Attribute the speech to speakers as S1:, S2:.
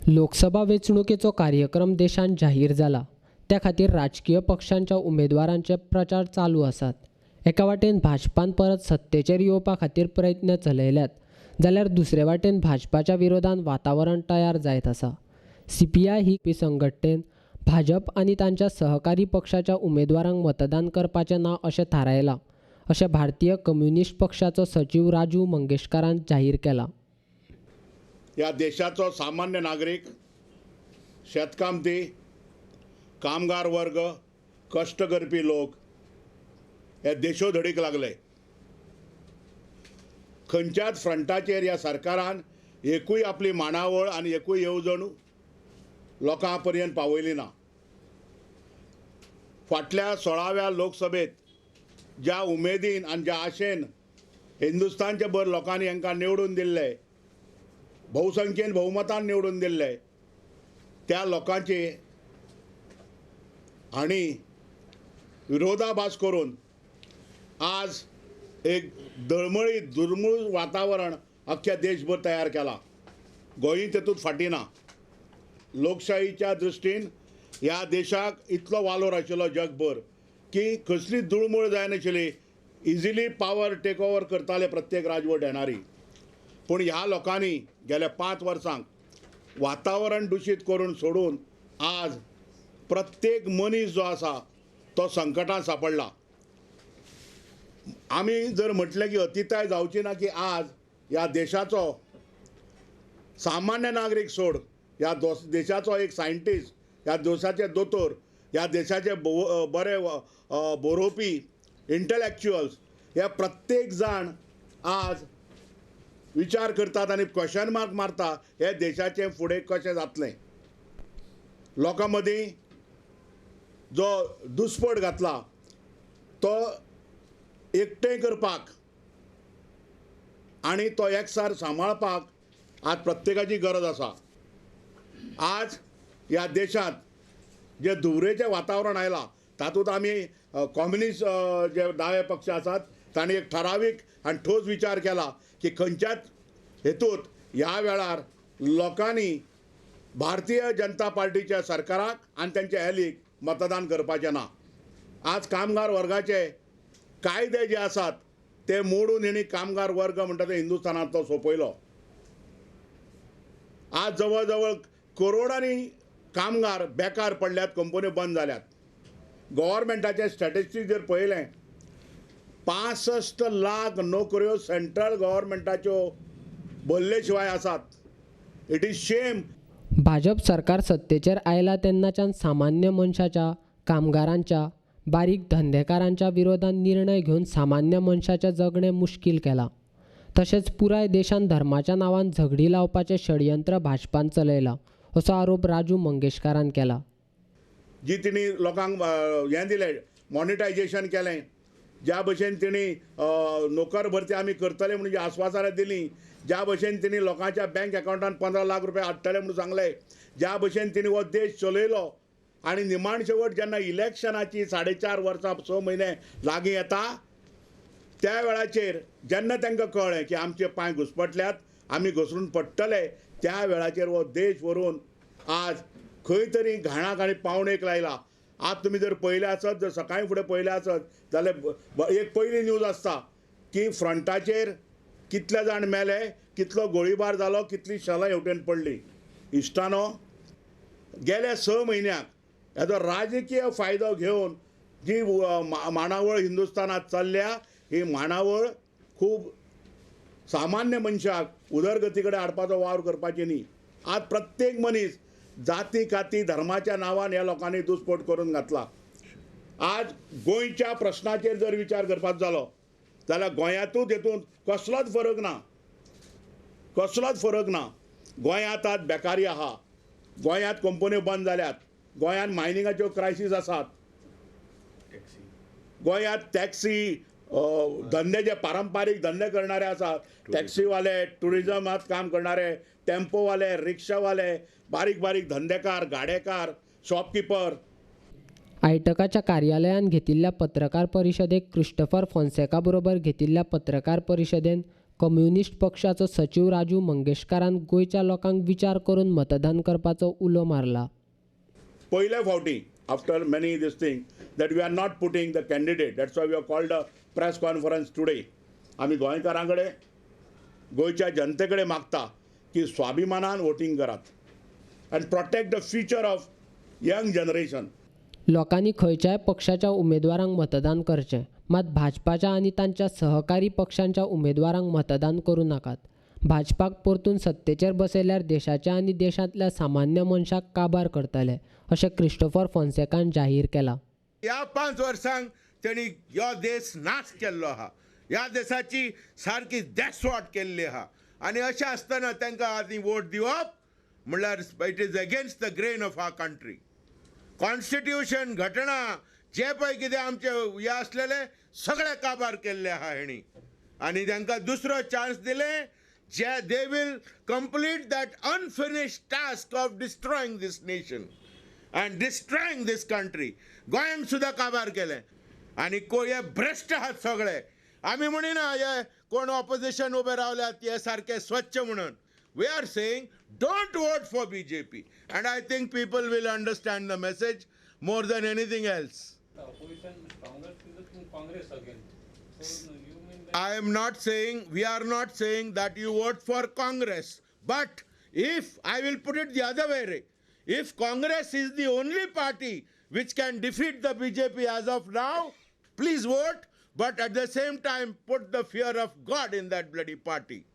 S1: लोकसभा वेंचणुकेचो कार्यक्रम देशांत जाहीर जाला. त्या खातीर राजकीय पक्षांच्या उमेदवारांचे प्रचार चालू आसात. एका वाटेन भाजपान परत सत्तेचेर येवपा खातीर प्रयत्न चलयल्यात जाल्यार दुसरे वाटेन भाजपाच्या विरोधान वातावरण तयार जायत आसा. सीपीआय ही संघटनेन भाजप आनी तांच्या सहकारी पक्षाच्या उमेदवारांक मतदान करपाचें ना अशें थारायलां अशें भारतीय कम्युनिस्ट पक्षाचो सचीव राजू मंगेशकारान जाहीर केलां.
S2: ह्या देशाचो सामान्य नागरीक, शेतकामती, कामगार वर्ग, कश्ट करपी लोक हे देशोधडीक लागले. खंयच्याच फ्रंटाचेर ह्या सरकारान एकूय आपली मांडावळ आनी एकूय येवजण लोकां पर्यंत पावयली ना. फाटल्या 16व्या लोकसभेत ज्या उमेदीन आनी ज्या आशेन हिंदुस्तानचे भर लोकांनी हांकां निवडून दिल्ले, बहुसंख्येन बहुमतान निवडून दिल्ले, त्या लोकांचे आनी विरोधाभास करून आज एक दळमळी दुर्मूळ वातावरण अख्ख्या देशभर तयार केला. गोंय तेतूंत फाटीं ना. लोकशाहीच्या दृश्टीन ह्या देशाक इतलो वालोर आशिल्लो जगभर की कसली दुळमूळ जायनाशिल्ली. इजिली पावर टेक ओवर करताले प्रत्येक राजवट येणारी. पूण ह्या लोकांनी गेल्या 5 वर्सांक वातावरण दुशीत करून सोडून आज प्रत्येक मनीस जो आसा तो संकटान सापडला. आमी जर म्हटलें की अतिताय जावची ना की आज ह्या देशाचो सामान्य नागरीक सोड, ह्या देशाचो एक सायंटिस्ट, ह्या देशाचे दोतोर, ह्या देशाचे बरे बरोवपी, इंटलेक्च्युअल्स, हे प्रत्येक जाण आज विचार करतात आनी क्वेश्चन मार्क मारता हे देशाचें फुडें कशें जातलें. लोकां मदीं जो दुस्पट घातला तो एकटें करपाक आनी तो एकसार सांबाळपाक आज प्रत्येकाची गरज आसा. आज ह्या देशांत जे धुवरेचें वातावरण आयलां तातूंत आमी कम्युनिस्ट जे दावे पक्ष आसात तांणी एक ठरावीक आनी ठोस विचार केला की खंयच्याच हेतूंत ह्या वेळार लोकांनी भारतीय जनता पार्टीच्या सरकाराक आनी तांच्या एलीक मतदान करपाचें ना. आज कामगार वर्गाचे कायदे जे आसात ते मोडून हेणी कामगार वर्ग म्हणटा ते हिंदुस्थानांतलो सोंपयलो. आज जवळ जवळ करोडांनी कामगार बेकार पडल्यात, कंपन्यो बंद जाल्यात. गव्हर्मेंटाचे स्टॅटिस्टिक्स जर पळयलें 65 लाख नोकऱ्यो सेंट्रल गव्हर्मेंटाच्यो भरले शिवाय आसात. It is shame.
S1: Bhajap सरकार सत्तेचेर आयला तेन्नाच्यान सामान्य मनशाच्या, कामगारांच्या, बारीक धंदेकारांच्या विरोधान निर्णय घेवन सामान्य मनशाचें जगणें मुश्कील केलां. तशेंच पुराय देशान धर्माच्या नांवान झगडी लावपाचें षडयंत्र भाजपान चलयलां असो आरोप राजू मंगेशकारान केला.
S2: जी तिणी लोकांक हें दिलें, मॉनिटायजेशन केलें, ज्या भशेन तिणी नोकर भरती आमी करतले म्हणून जी आस्वासनां दिलीं, ज्या भशेन तिणी लोकांच्या बँक अकावंटान 15 लाख रुपया हाडटले म्हणून सांगलें, ज्या भशेन तिणी हो देश चलयलो आनी निमाण शेवट जेन्ना इलेक्शनाची 4.5 वर्सां 6 म्हयने लागीं येता त्या वेळाचेर जेन्ना तांकां कळ्ळें की आमचे पांय घुसपटल्यात, आमी घसरून पडटले, त्या वेळाचेर हो देश व्हरून आज खंय तरी घाणाक आनी पावणेक लायला. आज तुमी जर पळयलें आसत, जर सकाळीं फुडें पळयलें आसत जाल्यार एक पयली न्यूज आसता की फ्रंटाचेर कितले जाण मेले, कितलो गोळीबार जालो, कितली शलां हेवटेन पडली. इश्टानो, गेल्या 6 म्हयन्याक हेजो राजकीय फायदो घेवन जी मांडावळ हिंदुस्थानांत चल्ल्या ही मांडावळ खूब सामान्य मनशाक उदरगती कडेन हाडपाचो वावर करपाची न्ही. आज प्रत्येक मनीस जाती काती धर्माच्या नांवान ह्या लोकांनी दुस्पोट करून घातला. आज गोंयच्या प्रश्नाचेर जर विचार करपाचो जालो जाल्यार गोंयांतूच हेतूंत कसलोच फरक ना, कसलोच फरक ना. गोंयांत आज बेकारी आहा, गोंयांत कंपन्यो बंद जाल्यात, गोंयांत मायनिंगाच्यो क्रायसीस आसात, गोंयांत टॅक्सी धंदे जे पारंपारीक धंदे करणारे आसात, टॅक्सीवाले, टुरिजमात काम करणारे, टेम्पोवाले, रिक्षावाले, बारीक बारीक धंदेकार, गाडेकार, शॉपकिपर.
S1: आयटकाच्या कार्यालयान घेतिल्ल्या पत्रकार परिशदेक क्रिस्टोफर फोन्सेका बरोबर घेतिल्ल्या पत्रकार परिशदेन कम्युनिस्ट पक्षाचो सचीव राजू मंगेशकारान गोंयच्या लोकांक विचार करून मतदान करपाचो उलो मारला.
S2: पयल्या फावटी after many this thing that we are not putting the candidate, that's why we are called a press conference today. आमी गोंयकारां कडेन, गोंयच्या जनते कडेन मागता की स्वाभिमानान वोटींग करात and protect the future of young generation.
S1: लोकांनी खंयच्याय पक्षाच्या उमेदवारांक मतदान करचें, मात भाजपाच्या आनी तांच्या सहकारी पक्षांच्या उमेदवारांक मतदान करूं नाकात. भाजपाक परतून सत्तेचेर बसयल्यार देशाच्या आनी देशांतल्या सामान्य मनशाक काबार करतले अशें क्रिस्टोफर फोन्सेकान जाहीर केलां.
S3: ह्या 5 वर्सांक तेणी ह्यो देश नाश केल्लो आहा, ह्या देशाची सारकी देसवाट केल्ली आहा आनी अशें आसतना तांकां आनी वोट दिवप म्हणल्यार it is against the grain of our country. Constitution, घटना जे पळय कितें आमचे हे आसलेले सगळे काबार केल्ले आहा हेणी आनी तांकां दुसरो चान्स दिले जे they will complete that unfinished task of destroying this nation and destroying this country. गोंयांत सुद्दां काबार केलें आनी हे भ्रश्ट आहात सगळे. आमी म्हणिना हे कोण ऑपोजिशन उबे रावल्यात हे सारके स्वच्छ म्हणून. We are saying don't vote for BJP and I think people will understand the message more than anything else.
S4: Opposition stronger is Congress again. So you mean that
S3: I am not saying, we are not saying that you vote for Congress, but if, I will put it the other way, if Congress is the only party which can defeat the BJP as of now, please vote, but at the same time put the fear of God in that bloody party.